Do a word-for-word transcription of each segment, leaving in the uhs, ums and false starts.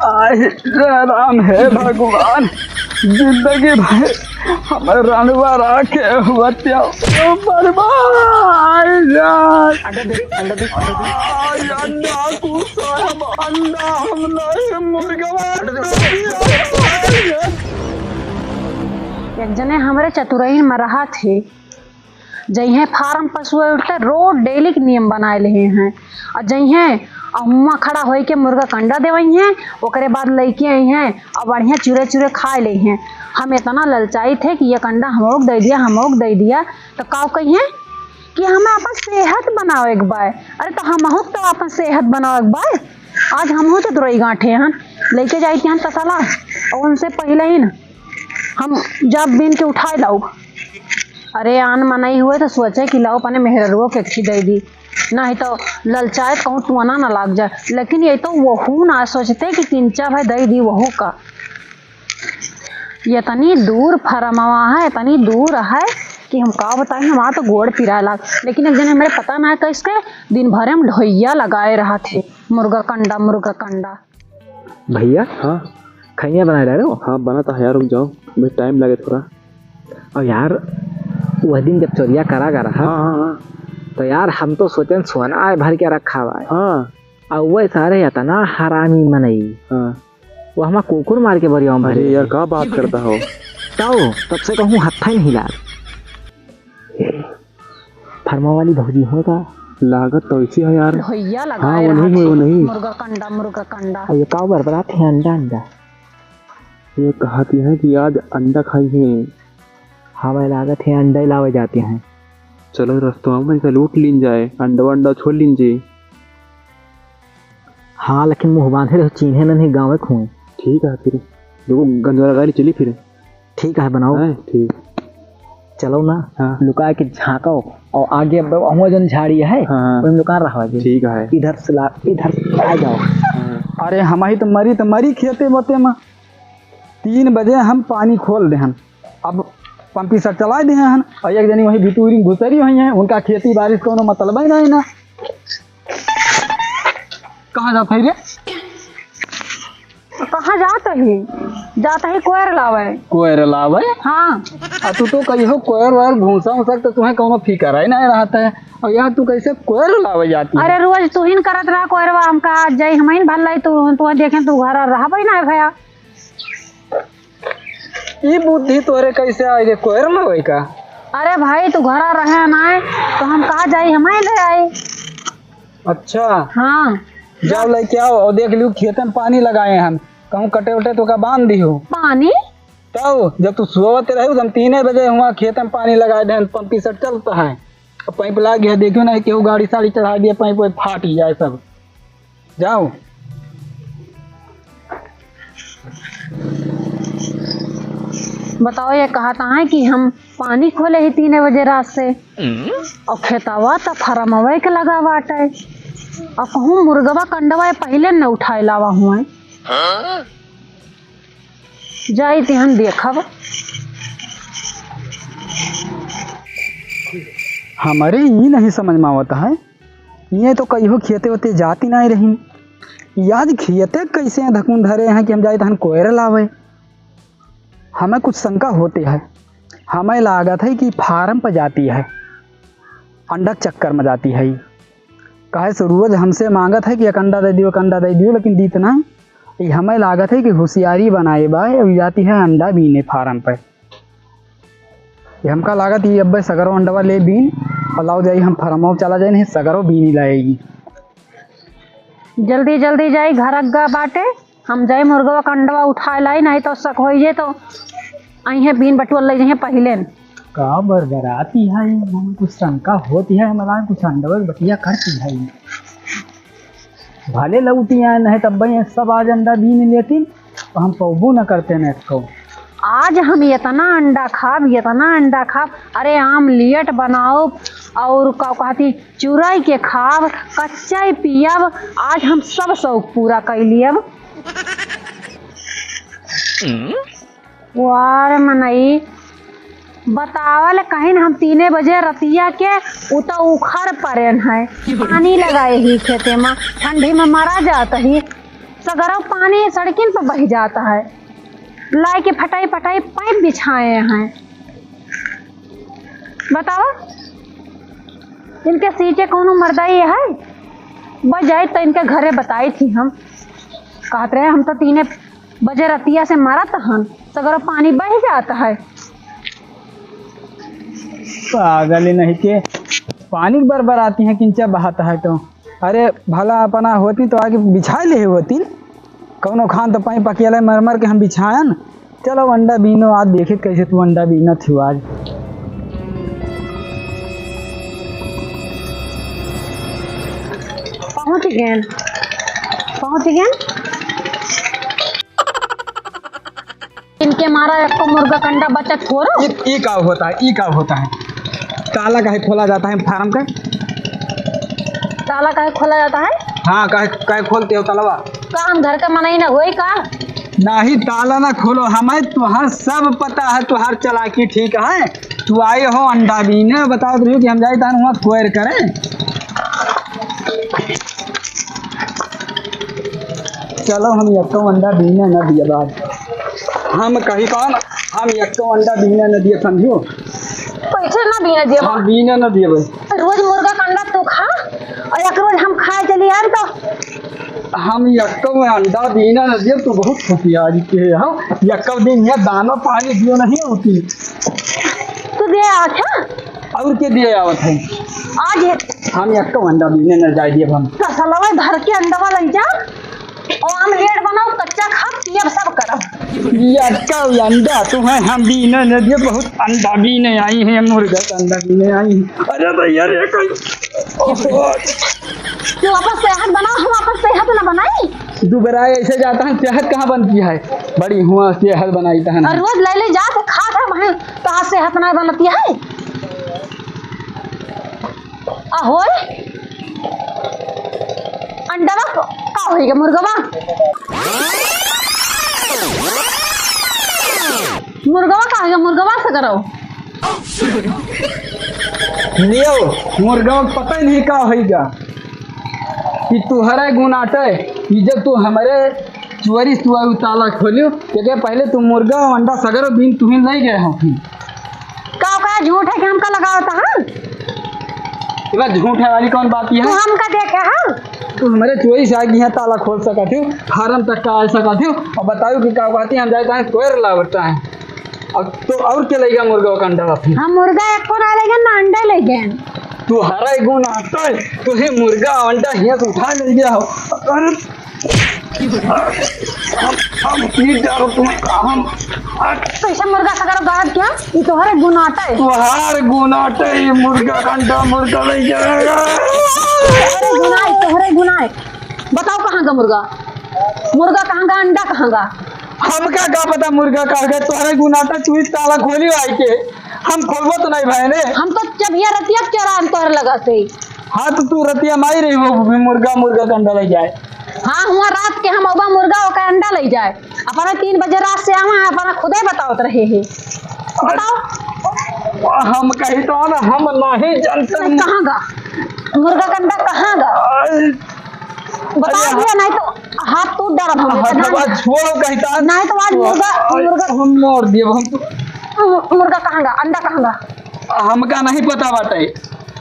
आय रे राम, हे भगवान, जिंदगी भर हमर रणवा राखे हुआ त्या बर्बाद। अंडा दे, अंडा दे, अंडा दे। आय, अंडा को साहब, अंडा हम नहीं, मुर्गवा। एक जने हमरे चतुरई में रहा थे, जइहें फार्म पशु उठते रोज डेली के नियम बनाए लेहे हैं। और जइहें और हुआं खड़ा होई के मुर्गा कंडा देवइहें, ओकरे बाद लइके अइहें और बढ़िया चुरे चुरे खाए लेहें। हम इतना ललचाई थे कि ये कंडा हमोक दे दिया, हमोक दे दिया, तो काव कहिए कि हमें अपन सेहत बनावे के बाय। अरे तो हमहू तो अपन सेहत बनावे के बाय। आज हमहू तो दुरई गांठे हन, लेके जाई के हन तसला, और उनसे पहले ही ना हम जब बीन के उठाए लाऊ। अरे आन मनई हुए तो सोचे कि लाओ अपने मेहररुओ के खी दे दी, नहीं तो ललचाए कहूँ टुअना ना लाग जाए। लेकिन ये तो वहू ना सोचते कि किंचा भाई दे दी वहू का। ये इतनी दूर फरमवा है, इतनी दूर है कि हम का बताएं, हमारा तो गोड़ पिराए लाग। लेकिन एक जने हमरे पता ना है कैसे दिन भरे में ढोइया लगाए रहा थे, मुर्गा कंडा, मुर्गा कंडा। भैया, हाँ? खैया बनाए रहे हो? हाँ, बना तो है यार, रुक जाओ, अभी टाइम लगे थोड़ा। और यार, वह दिन जब चोरिया करा गा रहा, हाँ, हाँ, हाँ। तो यार, हम तो सोचेन सोना आए भर के रखा हुआ है। हाँ। और वह सारे इतना हरामी मनई। हाँ। वो हमार कुकुर मार के बरिया में अरे भरे यार, रहे। का बात करता हो? तो तब से कहूँ हत्था ही नहीं लाग। फरमा वाली भौजी हो का? लागत तो ऐसी है यार। भैया हाँ, लगाए वो नहीं, रहा वो नहीं। मुर्गा कंडा, मुर्गा कंडा। और ये का बरबरात है अंडा, अंडा? ये कहती है कि आज अंडा खाई है। हमें लागत है अंडा ही लावे जाते हैं। चलो रस्तवा में का लूट लीन जाए, अंडा वंडा छोड़ लीन जाए। हाँ, लेकिन मुँह बांधे रहो, चीन्हे नहीं गाँव खुए। ठीक है फिर, देखो गंजवारा गाड़ी चली फिर। ठीक है, बनाओ। हैं, ठीक। चलो ना, हाँ। लुका के झाँको और आगे अब वहाँ जौन झाड़ी है, हाँ, हाँ। वही में लुका रहा जी। ठीक है। इधर से ला, इधर से आ जाओ। हाँ। अरे हम ही तो मरी तो मरी खेते बोते में। तीन बजे हम पानी खोल देहन, अब पंपी सेट चला देहन, और एक जनी वही भितूरी घुसरी हुई है, उनका खेती बाड़ी से कोनो मतलब ही नहीं ना। कहाँ जात है रे? कहाँ जात ही? जात ही कोयर लावे। कोयर लावे? हाँ। आ तू तो कहियो कोयर वोयर भूसा उसा तो तुम्हें कोनो फिकर ही नहीं रहता है। और यार तू कैसे कोयर लावे जाती है? अरे रोज तू ही न करत रहा कोयरवा, हम कहा आज जाई हम ही न भल्लाई तू, तू देखें तू घर रहबे ना भैया। ई बुद्धि तोरे कैसे आई रे कोयर लावे का? अरे भाई तू घरा रहे ना है तो हम कहा जाई हम ही ले आई। अच्छा। हाँ। जाओ लेके आओ और देख लियो खेतन पानी लगाए हम, कहूँ कटे उटे तो का बांध दियो। पानी? तब जब तू सोवत रहे हम तीने बजे हुआ खेतन पानी लगाए देहन, पंपी सेट चलता है, अब पाइप लाग गया, देखियो ना केहू गाड़ी साड़ी चढ़ा दिया, पाइप वाइप फाट ही जाए सब। जाओ। बताओ, ये कहता है कि हम पानी खोले ही तीन बजे रात से, और खेतवा त फरमवे के लगा बाटे, और कहूँ मुर्गवा कंडवा पहले न उठाए लावा हुए। जाई तिहन देखब। हमारे ई नहीं समझ में आवत है, ये तो कहियो खेते वेते जाती नहीं रही, ई आज खेते कैसे धकुन धरे हैं कि हम जाई तहन कोयर लावे। हमें कुछ शंका होती है, हमें लागत है कि फार्म पर जाती है, अंडा के चक्कर में जाती है। काहे से रोज हमसे मांगत है कि एक अंडा दे दियो, एक अंडा दे दियो, लेकिन दीत नहीं। ई हमें लागत है कि होशियारी बनाए बा, अब जाती है अंडा बीने फार्म पे। ये हमका लागत ई अब्बे सगरो अंडवा ले बीन, और लाओ जाई हम फार्मवा चला जाए, नहीं सगरो बीनी लाएगी। जल्दी जल्दी जाई, घर अग्गा बाटे, हम जाई मुर्गवा कंडवा उठाए लाई, नहीं तो शक होई जे तो अइहें बीन बटुअल ले जइहें पहिले। का बरबराती है, हमें कुछ शंका होती है, हमारा कुछ अंडवा के बतिया करती है। भले लौटी आए नहीं तब ये सब आज अंडा बीन लेकिन हम पौबो न करते न इसको। आज हम इतना अंडा खाब, इतना अंडा खाब, अरे आमलेट बनाओ और का कहती चुराई के खाब, कच्चा ही पियब। आज हम सब शौक पूरा कर लियब। वार मनई, बतावल कहीं हम तीने बजे रतिया के उ तो उखड़ परेन है, पानी लगाए ही खेते में, ठंडी में मरा जात ही। सगरो पानी सड़किन पर बह जाता है। लाए के फटाई फटाई पाइप बिछाए हैं। बतावा, इनके सींचे कौनो मर्दाई है? बस जाइत तो इनके घरे बताइत ही हम। कहत रहे, हम तो तीने बजे रतिया से मरत हन, सगरो पानी बह जात है। पागल ही नहीं के, पानी बरबराती है, किंचा बहात है तो। अरे भला अपना होती तो आगे बिछा ले होती, कौनो खान तो पाइप अकेले मर मर के हम बिछायन। चलो अंडा बीनो, आज देखित कैसे तू अंडा बीनत हो आज। पहुँच गए, पहुँच गए। इनके मारा एको मुर्गा कंडा बचत हो रहो। ई, ई का होता है, ई का होता है? ताला काहे खोला जाता है फार्म का? ताला काहे खोला जाता है? हाँ, काहे, काहे खोलते हो तालाबा? का हम घर का मनई ना होई का? नाही, ताला ना खोलो, हमें तुहार सब पता है, तुहार चालाकी ठीक है। तू आए हो अंडा बीने, बताओ तो कि हम जाए तान हुआ कोयर करें। चलो, हम यक्को अंडा बीने न दिए बाद। हम कही कौन, हम यक्को अंडा बीने न दिए, समझो। कैसे ना बीने दिए? हम बीने न दिए भाई। रोज मुर्गा का अंडा तू खा और एक रोज हम खाए चली आए तो। हम यक्को अंडा बीने न दिए, तू बहुत खुशियारी के हो। यक्को दिन ये दाना पानी दियो नहीं होती। तू दिए अच्छा? और के दिए आवत है? आज ये हम यक्को अंडा बीने न जाए दिए हम। तसलवा भर के अंडवा लई जा। और आमलेट बनाओ, कच्चा खा, पियब, सब करब। यक्को अंडा तुम्हें हम बीने न दिए, बहुत अंडा बीने आई हैं, मुर्गा का अंडा बीने आई हैं। अरे भैया रे, कोई, ओहो। तू अपन सेहत बनाओ, हम अपन सेहत ना बनाई। दुबराए ऐसे जाता है, सेहत कहाँ बनती है? बड़ी हुआ सेहत बनाई तहन। और रोज ले ले जा के खा खा, वहीं कहाँ सेहत ना बनती है? आ होय? अंडवा क-, का होइगा मुर्गवा? मुर्गवा का होइगा? मुर्गवा से करो। लियो, मुर्गवा क पता ही नहीं का होइगा। कि तुहरे गुनाटे, कि जब तू हमरे चोरी से तू आयु ताला खोलियो, क्योंकि पहले तू मुर्गा अंडा सगरो बीन तुहिन ले गए हो फिर। का, का झूठ है कि हमका लगावत, हाँ? इमा झूठ है वाली कौन बात है? तू हमका देखे, हाँ? तू हमरे चोरी से आके यहाँ ताला खोल सकत हो, फार्म तक का आ सकत हो, और बताओ कि का कहती हम जाए ताहे कोयर लावत है। अब तो और के लेगा मुर्गा का अंडा फिर? हम मुर्गा एको ना लेगे, ना अंडा लेगे। तू हरा गुनाटे, तू ही मुर्गा अंडा हियाँ से उठा ले गया हो। अरे हम, हम पी डालो तुम, हम। कैसे मुर्गा सगरो गायब क्या? ये तोहरे गुनाटे। तोहार गुनाटे, ये मुर्गा कंडा मुर्गा ले जाएगा। तोहरे गुनाहे, तोहरे गुनाहे। बताओ कहाँ का मुर्गा? मुर्गा कहाँ का, अंडा कहाँ का? हमका का पता मुर्गा कहाँ का, तोहरे गुनाटे चुई ताला खोली आई के। हम खोलबो तो नहीं भाई ने। हम तो जब ये रतिया चरान तोहरे लगा से। हाँ, तो तू रतिया माई रही हो, मुर्गा, मुर्गा कंडा ले जाए। हाँ, हुआ रात के हम अउबा मुर्गा ओकर अंडा ले जाए। अपना तीन बजे रात से आवा, अपना खुदे बतावत रहे हैं। बताओ। हम कही तो ना, हम नहीं जानते। नहीं, कहाँ गा? मुर्गा कंडा कहाँ गा? अरे, बता अरे, दिया, नहीं तो हाथ टूट डालब हम। हाँ, तो आज छोड़ो कही तो। नहीं तो आज मुर्गा, अरे, मुर्गा हम मार दिए हम तो। मु-, मुर्गा कहाँ गा? अंडा कहाँ गा? हमका नहीं पता बाटे।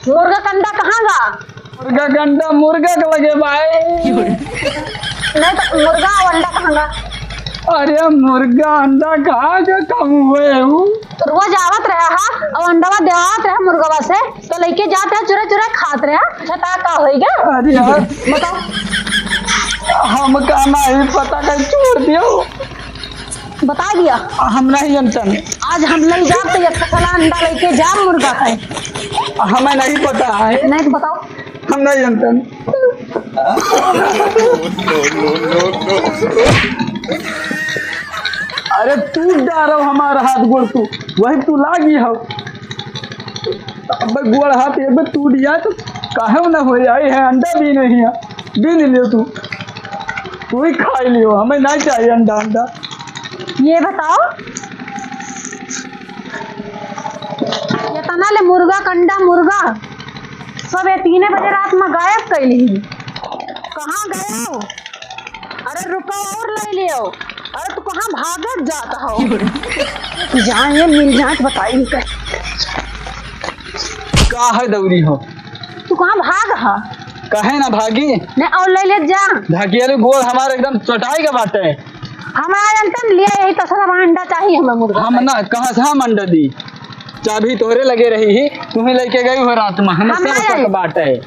मुर्गा कंडा कहाँ गा? मुर्गा कंडा मुर्गा के लगे भाई। नहीं तो मुर्गा और अंडा कहाँ गा? अरे मुर्गा अंडा कहाँ के कम हुए हूँ? तो रोज आवत रहा हा और अंडवा देवावत रहा मुर्गवा से, तो लेके जात रहा चुरा चुरा खात रहा। अच्छा ता का होई गा? अरे यार, बताओ। हमका नहीं पता, कहीं छोड़ दियो। बता दिया। हम नहीं जानतन। आज हम नहीं जाब तो एक सला अंडा लेके जाब मुर्गा खाए। हमें नहीं पता है। नहीं तो बताओ। हम नहीं जानतन। अरे तू डारो हमारा हाथ गोड़ तू, वही तू लागी हो। अब गोड़ हाथ एक बार टूट जाए तो काहे ना हो जाए है, अंडा भी नहीं है, भी नहीं लियो तू, तू ही खाई लियो, हमें नहीं चाहिए अंडा, अंडा। ये बताओ, इतना ले मुर्गा कंडा मुर्गा सब ये तीने बजे रात में गायब कैली ही। कहाँ गए हो? अरे रुको और ले लियो। अरे तू कहाँ भागत जात हो? जाए मिल जाए तो बताई इनका। का है दौरी हो? तू कहाँ भाग ह? कहे ना भागी? नहीं और ले ले जा। भागिया रे गोड़ हमारे एकदम चटाई का बाटे। हमारे अंतन लिया यही तसला अंडा चाहिए हमें मुर्गा हम का। ना, कहाँ से हम अंडा दी? चाबी तोहरे लगे रही ही, तुम्हें लेके गई हो रात में। हमें हम सब ना शक जाए। बाटे,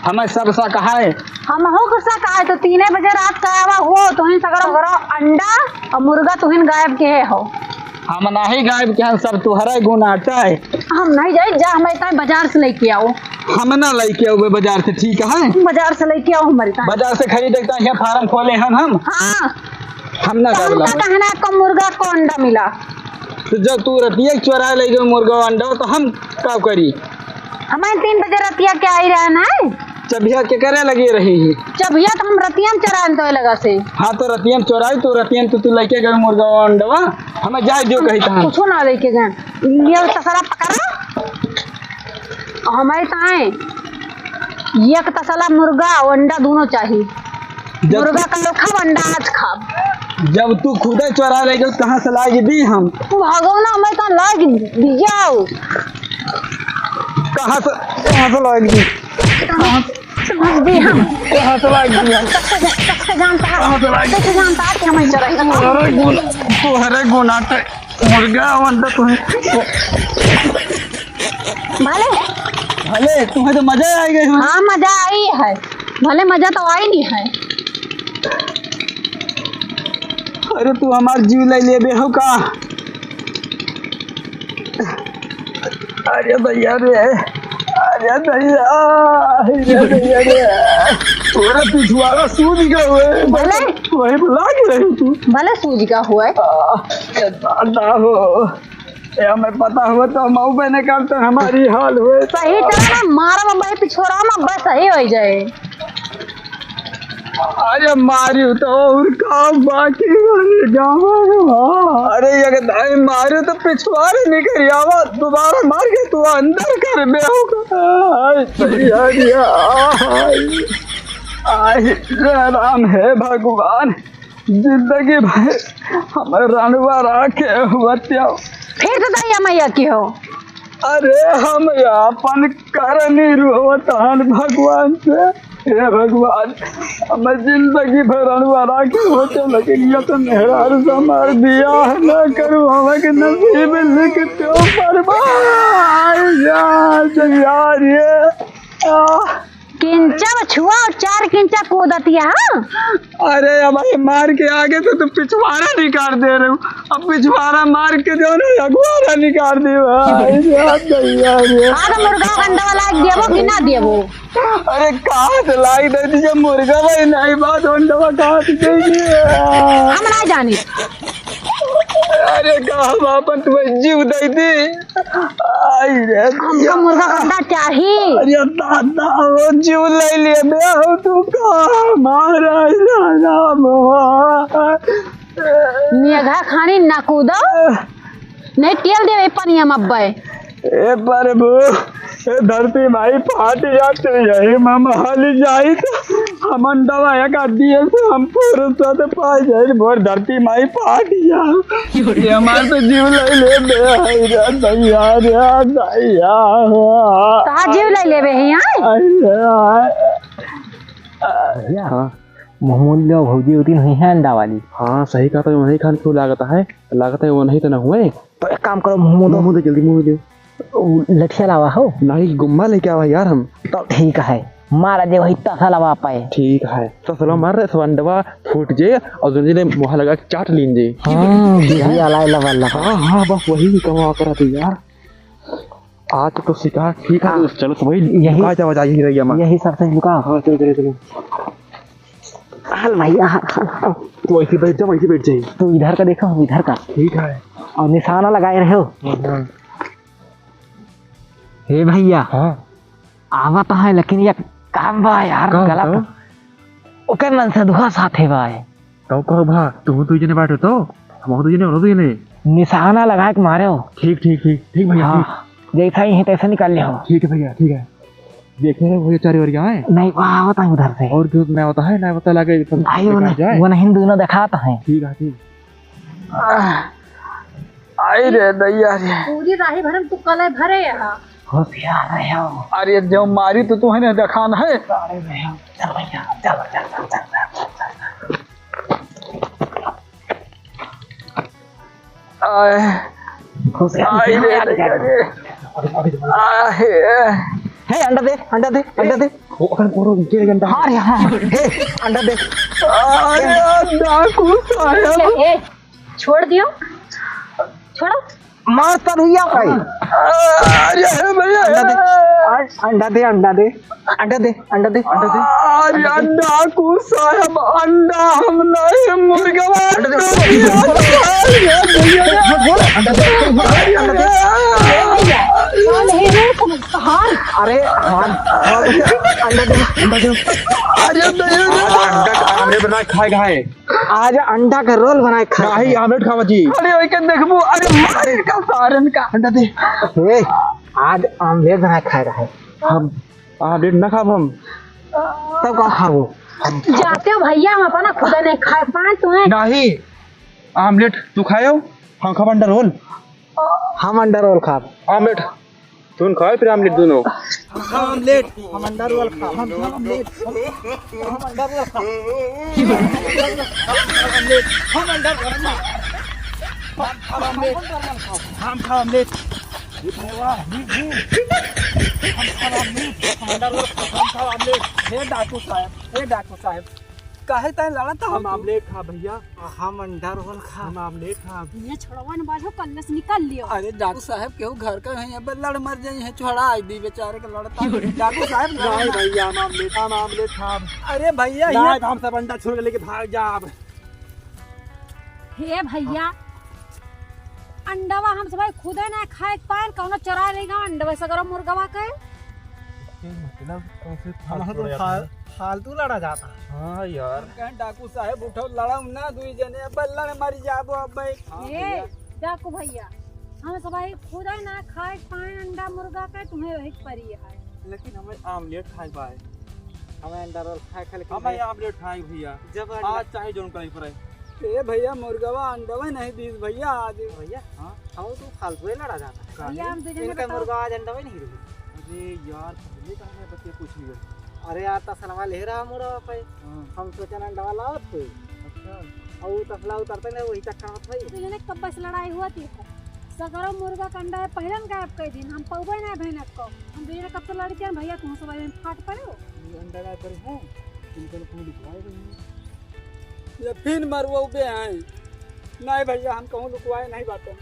हमें सब शक है। हम हो गुस्सा का है तो तीन बजे रात का आवा हो, तुहिन सगरो सगरो अंडा और मुर्गा तुहिन गायब के हो। हम नहीं गायब के, हम सब तुहरा गुनाटा है। हम नहीं जाए, जा हमें इतना बाजार से लेके आओ। हम ना लेके आओ बाजार से, ठीक है? बाजार से लेके आओ हमारे इतना। बाजार से खरीद के यहाँ फार्म खोले हन हम। हाँ। हम ना तो जाए हम लावे। कहना को मुर्गा को अंडा मिला। तो जब तू रतिया के चोरा ले गए मुर्गा अंडा, तो हम का करी? हमें तीन बजे रतिया के आई रहे ना। चबिया के करे लगी रही ही? चबिया तो हम रतिया में चोरान तो लगा से। हाँ, तो रतिया में चोराई, तो रतिया में तो तू लेके गए मुर्गा अंडवा, हमें जाए जो कही तहाँ। कुछो ना लेके गए। ये तसला पकड़ा। हमारे ताए एक तसला मुर्गा और अंडा दोनों चाहिए। जब मुर्गा का लोग खाब, अंडा आज खाब। जब तू खुदे चोरा ले गयो, कहाँ से लाएगी दी हम? तू भागो ना, मैं तो लाएगी दियाओ। कहाँ से, कहाँ से लाएगी दी? कहाँ से, कहाँ से दी हम? कहाँ से लाएगी दी हम? सबसे जा-, सबसे जानता है, कहाँ से लाएगी? सबसे जानता है कि हमें चोराई का काम। अरे गुन-, तू हरे गुनाटे मुर्गा अंडा तुम्हें। भले। भले, तुम्हें तो मजा आ गई हो। हाँ, मजा आई है। भले मजा तो आई नहीं है। अरे, तू हमार जीव ले लेबे हो का? अरे भैया रे, अरे भैया, अरे भैया रे, तोरा पिछुआरा सूज गए हुए। भले। वही बुला के रही तू। भले सूज गए हुए। आ, ये दादा हो। ए, हमें पता हुआ तो हम अउबे न करते, हमारी हाल हुए। सही तरह ना मारा में भाई पिछोरा में बस सही हो जाए। अरे मारी तो और का बाकी वाली गाँव में। अरे ये दाई मारी तो पिछवाड़े निकल आवा, दोबारा मार के तू अंदर कर बेहू का। आई, आई, आई, आई, आई, राम है भगवान। जिंदगी भर हम रणवा राखे हुआ त्याव। फिर तो दैया मैया की हो। अरे हम आपन करनी रोवत हन भगवान से, हे भगवान, हम जिंदगी भर रणवा राखे होते, लेकिन ये तो मेहरारू से हमार बियाह ना करू, हमके नसीब लिख दो पर यार, यार ये, आ, किंचा छुआ और चार किंचा कूदतिया, हाँ? अरे, अब ये मार के आगे तो तू पिछवाड़ा निकाल दे रहे हो। अब पिछवाड़ा मार के जो ना अगुवारा निकाल दे भाई। यार, यार, यार। हाँ, तो मुर्गा अंडा वाला देबो कि ना देबो? अरे, कहाँ से लाई दे दीजिए मुर्गा भाई? नहीं बात अंडा कहाँ से देगी? हम ना जानी। अरे, का हम आपन तुम्हें जीव दे दी? आई रे हमका मुर्गा अंडा चाही। अरे दादा, वो जीव ले लिए बे, हो तू का मारा राम। मेघा खानी ना कूदो, नहीं तेल देवे पनिया में अब्बे। ए प्रभु, ए धरती माई फाट जात, यही में हाली जाई तो हमन दवाया का दिए से हम फुर्सत पा जाए, मोर धरती माई फाट जा। ये हमार तो जीव ले ले बे, हाय रे दैया रे दैया। कहाँ जीव ले लेबे है यहाँ? हाय रे हाय। भैया, हाँ। मोहम्मद ले भौजी उतिन हुई है अंडा वाली। हाँ, सही कहा तो वही खान क्यों लागत है, लागत है वो नहीं तो ना हुए। तो एक काम करो, मोहम्मद मोहम्मद जल्दी मोहम्मद दे। उ लठिया लावा हो। नहीं, गुम्मा लेके आवा यार हम। तो ठीक है, मारा जे वही तसला लावा पाए। ठीक है, तसला मार रे, सब अंडवा फूट जे और जोन जे मुहा लगा के चाट लीन जे। हाँ, बिजली अलाए लवा लवा। हाँ, हाँ, बस वही कमा करा तू यार। आज तो शिकार ठीक है, हाँ। चलो तो वही यही लुका जावा जाए, यही रह गया मैं। यही सब से लुका। हाँ, चलो, चलो, चलो। हल भैया, हल, हल, हल। तू ऐसे बैठ जा, वैसे बैठ जाइए। तू इधर का देखो, हम इधर का। ठीक है। और निशाना लगाए रहे हो। हाँ, हाँ। हे भैया। हाँ। आवा तो है, लेकिन ये काम बा यार, का, गलत। का? ओकर मन से दुहा साथे बा है। तो कहो भा, तू दू जने बाटो तो, हम दू जने, और दू जने। निशाना लगा के मारे हो। ठीक, ठीक, ठीक, ठीक भैया, हाँ, ठीक। जैसा ही है तैसा निकाल ले हो। ठीक है भैया, ठीक है। देखे है वही चारी ओरिया है। नहीं, वहाँ होता है उधर से। और क्यों नहीं होता है, नहीं पता लगे, सब भाई, वो बेकार नहीं, जाए। वो नहीं, दोनों देखाता है। ठीक है, ठीक। आह, आई रे दैया रे। पूरी राही भरम तू कले भरे यहाँ। होशियार रहे हो। अरे जो मारी तो तू है ना, देखान है। अरे भैया, चल भैया, चल, चल। आए। खुश है, आई रे, खुश है। अरे, अरे। आए। हे, अंडा दे, अंडा दे, अंडा दे। ओ, अगर कोरो के अंडा। हाँ रे, हाँ, हाँ। हे, अंडा दे। अरे, डाकू साहब। ए, ए, छोड़ दियो। छोड़ो। मार तर हुई आप भाई। अरे, हे भैया। अंडा दे। आ, अंडा दे, अंडा दे। अंडा दे, अंडा दे, अंडा दे, अरे अंडा दे। डाकू साहब, अंडा हम नहीं, मुर्गवा अंडा दे। अंडा दे, अंडा दे, अंडा दे। अरे, हाँ, हाँ, अंडा दे, अंडा दे। अरे, नहीं, आज अंडा का आमलेट बना के खाएगा है। आज अंडा का रोल बना के खाएगा। नहीं, आमलेट खावा जी। अरे, ओके देखबू, अरे, मारे का सारन का। अंडा दे। ए, आज आमलेट बना के खाएगा है। हम आमलेट ना खाब हम। तब का खाबो? जाते हो भैया, हम अपना खुदा नहीं खाए पाए तुम्हें। नहीं, आमलेट तू खायो, हम खाब अंडा रोल। हम अंडा रोल खाब। आमलेट तुम खाओ, फिर आमलेट दोनों। आमलेट, हम अंडा रोल खाब। हम, हम आमलेट, हम, हम अंडा रोल खाब। हम अंडा रोल खाब। हम अंडा रोल खाब। हम खाब आमलेट। हम खाब आमलेट। अरे वाह, नी, नी। हम खाब आमलेट, हम अंडा रोल खाब, हम खाब आमलेट। हे डाकू साहब, हे डाकू साहब, काहे ताई लड़त हो हम तू? आमलेट खाब भैया। हम अंडा रोल खाब। हम आमलेट खाब। ये छोड़वा न बाजो, कल्ले से निकाल लियो। अरे डाकू साहब, केहू घर का है, अब लड़ मर जाई है, छोड़ा आई दी बेचारे के लड़ता। डाकू साहब, लड़ नहीं मत। भैया, हम आमलेट, हम आमलेट खाब। अरे भैया, नहीं, ये तो हम सब अंडा छोड़ के लेके भाग जाब। हे भैया, अंडवा हम सब खुदे ना खाए के पाएन, कौनो चोरा लेगा अंडवा सगरो मुर्गवा के। के मतलब ऐसे हम फालतू तो लड़ा फा-, जाता है। फालतू लड़ा जाता है। हाँ यार। हम कहें डाकू साहब उठो, लड़ाऊ ना दुई जने, अब लड़ मर जाबो अब भाई। हाँ ए, भैया। डाकू भैया, हम सब खुदे ना खाए के पाएन अंडा मुर्गा के, तुम्हें वही परी है। लेकिन हमें आमलेट खाए के बा। हमें अंडा रोल खाए, खाए, लेकिन हमें भाई आमलेट खाए भैया। जब अंडा आज चाहे जोन करे पड़े। ए भैया, मुर्गवा अंडवा नहीं दीस भैया आज। भैया, हाँ? हम तो फालतू ही लड़ा जाता है। काहे? भैया, हम तो जने इनका बताओ। मुर्गा आज अंडवा नहीं रही। अरे यार, पहले कहाँ है बतिया कुछ नहीं है। अरे यार, तसलवा ले रहा मुर्गा पे। हाँ। हम सोचन अंडवा लावत कोई। अच्छा। और तसला उतरते नहीं, वही चक्कर में भाई। तो जने कब बस लड़ाई हुआ थी? सगरो मुर्गा के अंडा है, पहलन गायब कर दिन। हम पौबे नहीं बहन को। हम तो जने कब तो लड़ते हैं भैया, तुम सब में फाट पड़े हो। ये अंडा गायब करे हैं, इनका लोग कहीं लुकवाए हुए हैं। ये फिर मरवउबे हैं। नहीं भैया, हम कहूँ लुकवाए नहीं बाटे।